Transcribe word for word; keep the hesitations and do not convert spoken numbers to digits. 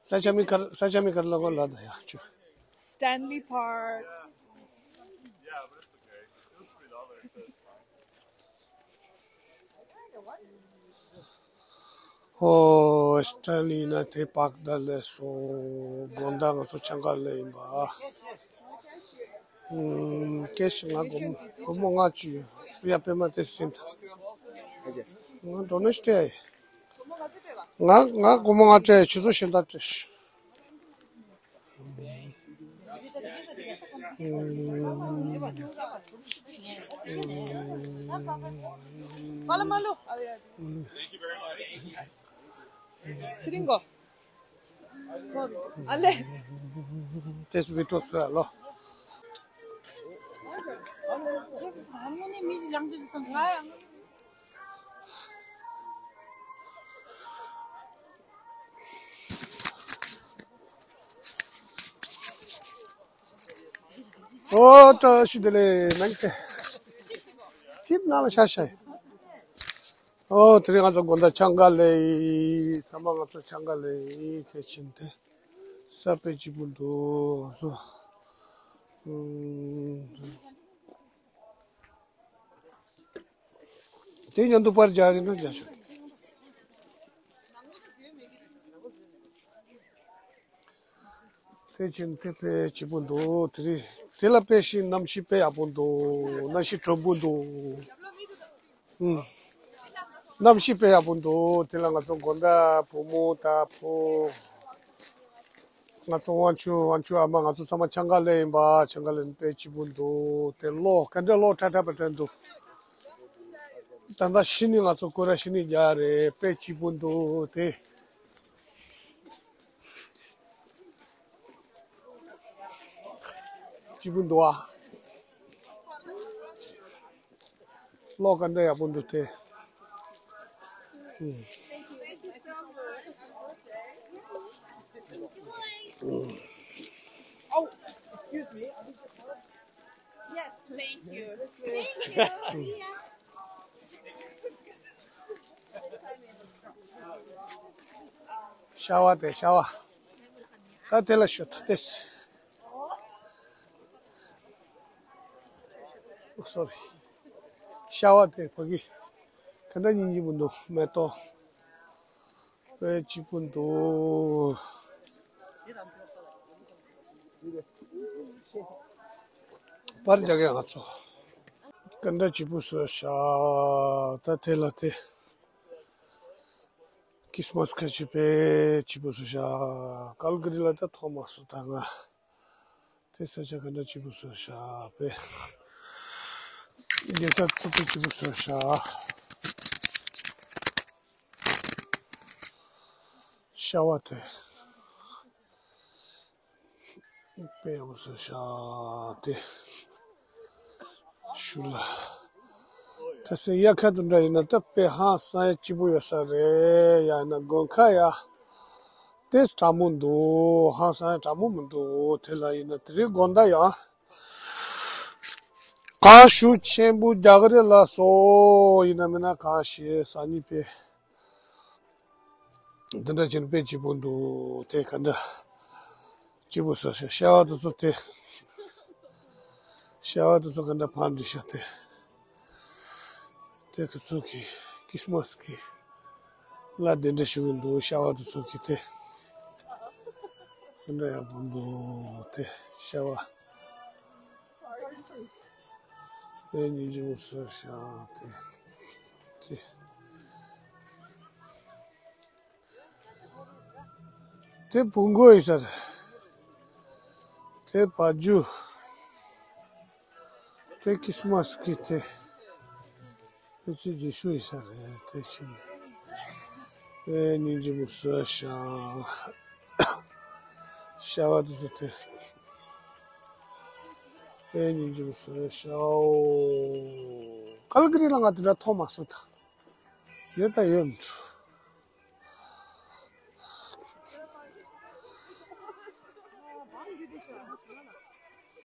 ས་ཆ་མིང་ག་རེ། ས་ཆ་མིང་ག་རེ་ལབ་དགོས་ལབ་དང་ཡ་ཆུ། Stanley Park. ཨོ། སི་ཏན་ལི་ཡིན་ན་དེ་པཱག་ད་སླེབས་སོང་། དགོང་དག་ང་ཚོ་ཆང་ཁ་ལེན་ཡིན་པ། ཨུམ། སྐད་ཞིག་ང་སྒོར་མོ་སྒོར་མོ་ལྔ་བཅུ་ཡོད། ཡ་པད་མ་དེ་ཟིན་ད། ང་འགྲོ་ནས་སྤྲད། ང་ང་སྒོར་མོ་ལྔ་སྤྲད། ཁྱོད་ཚོ་གཞན་དག་སྤྲད། Thanks, Beatles. Hello. ཨོ་ཏོ་ཤི་དེ་ལེ་ནང་གི་ཁྱིམ་ནང་ལ་ཤ་ཤ་ཡིན། ཨོ་དེ་རིང་ང་ཚོ་དགོང་དག་ཆང་ཁ་ལེན་ཡིན། ཚང་མ་ང་ཚོ་ཆང་ཁ་ལེན་ཡིན། དེ་ཕྱིན་ཏེ་ས་དཔེ་སྐྱིད་པོ་འདུག་ང་ཚོ། ཨུམ། དེ་མཉམ་དུ་པར་རྒྱག་གི་ན་རྒྱག་ཤོག་དེ་ཕྱིན་དེ་དཔེ་སྐྱིད་པོ་འདུག་དེ་རིང་དེ་ལ་དཔེ་ཞིག་གནམ་གཤིས་དཔེ་ཡག་པོ་འདུག་གནམ་གཤིས་དྲོན་པོ་འདུག་ཨུམ། གནམ་གཤིས་དཔེ་ཡག་པོ་འདུག་དེ་ལ་ང་ཚོ་དགོང་དག་བུ་མོ་དང་བུ། ང་ཚོ་དབང་ཕྱུག་དབང་ཕྱུག་ཨ་མ། ང་ཚོ་ཚང་མ་ཆང་ཁ་ལེན་ཡིན་པ། ཆང་ཁ་ལེན་དཔེ་སྐྱིད་པོ་འདུག་དེ་གློག་ག་འདྲ་གློག་ཁྲ་ཁྲ་པ་འདྲ་འདུག་ད་ལྟ་ཕྱི་ནས་ང་ཚོ་སྐོར་ར་ཕྱི་ནས་རྒྱག་རེད། དཔེ་སྐྱིད་པོ་འདུག་དེ་སྐྱིད་པོ་འདུག་ཨ། གློག་ག་འདྲ་ཡག་པོ་འདུག་སྟེ། ཨུམ། ཨུམ། Yes, thank you. Thank you. ཤ་བ་དེ་ཤ་བ། ད་དེ་ལ་ཤོད་ད་དེ། ཨོ་སོ་རི། ཤ་བ་དེ་ཕ་གི་ག་འདྲ་སྙིང་རྗེ་པོ་འདུག་མེ་ཏོག་དཔེ་སྐྱིད་པོ་འདུག་པར་རྒྱག་གི་ང་ཚོ། ག་འདྲ་སྐྱིད་པོ་བཟོས་ཤག་ད་དེ་ལ་དེ། ཁྲིས་མས་ཁ་ཤས་དཔེ་སྐྱིད་པོ་བཟོས་ཤག་ཀལ་ག་རི་ལ་ད་ཐོག་མ་སུ་ད་ང་། དེ་ས་ཆ་ག་འདྲ་སྐྱིད་པོ་བཟོས་ཤག་དཔེ། རྒྱལ་ས་ཚོ་དཔེ་སྐྱིད་པོ་བཟོས་ཤག་ཤ་བ་དེ། དཔེ་ཡག་པོ་བཟོས་ཤག་དེ། ཤུ་ལ། ཁ་སེ་དབྱར་ཁ་དེ་འདྲ་ཡིན་ན་ད་དཔེ་ཧང་སང་ཡ་སྐྱིད་པོ་ཡོད་ས་རེད། ཡང་ན་དགུན་ཁ་ཡ། དེ་གྲང་མོ་འདུག་ཧང་སང་ཡ་གྲང་མོ་མི་འདུག་དེ་ལ་ཡིན་ན་དེ་རིང་དགོང་དག་ཡང་། གངས་ཤུགས་ཆེན་པོ་རྒྱག་གི་རེད་ལགས་སོ། ཡིན་ན་མིན་ན་གངས་ཤེད་སང་ཉིན་དཔེ། འདི་འདྲ་བྱས་ན་དཔེ་སྐྱིད་པོ་འདུག་དེ་ག་འདྲ་སྐྱིད་པོ་བཟོས་ཤག་ཤ་བ་དེ་ཚོ་དེ། ཤ་བ་དེ་ཚོ་ག་འདྲ་ཕར་འདྲི་ཤག་དེ། དེ་ཁོ་ཚོ་གི་ཁྲིས་མས་གི་ལ་གདན་འདྲེན་ཞུ་གི་འདུག་ཤ་བ་དེ་ཚོ་གི་དེ་ག་འདྲ་ཡག་པོ་འདུག་དེ་ཤ་བ། དེ་སྙིང་རྗེ་མོ་བཟོས་ཤག་དེ་དེ། དེ་བོང་གུ་ཡིན་ས་རེད། དེ་བ་རྒྱུ། དེ་ཁྲིས་མས་གི་དེ། དེ་ཚེ་རྗེས་ཤུལ་ཡིན་ས་རེད་དེ་ཕྱིན། དེ་སྙིང་རྗེ་མོ་བཟོས་ཤག་ཤ་བ་དེ་ཚོ་དེ། དེ་སྙིང་རྗེ་མོ་བཟོས་ཤག་ཀལ་ག་རི་ལ་ང་དེ་འདྲ་ཐོག་མ་སུ་ད། ཡོད་ད་ཡོད་མི་འགྲོ།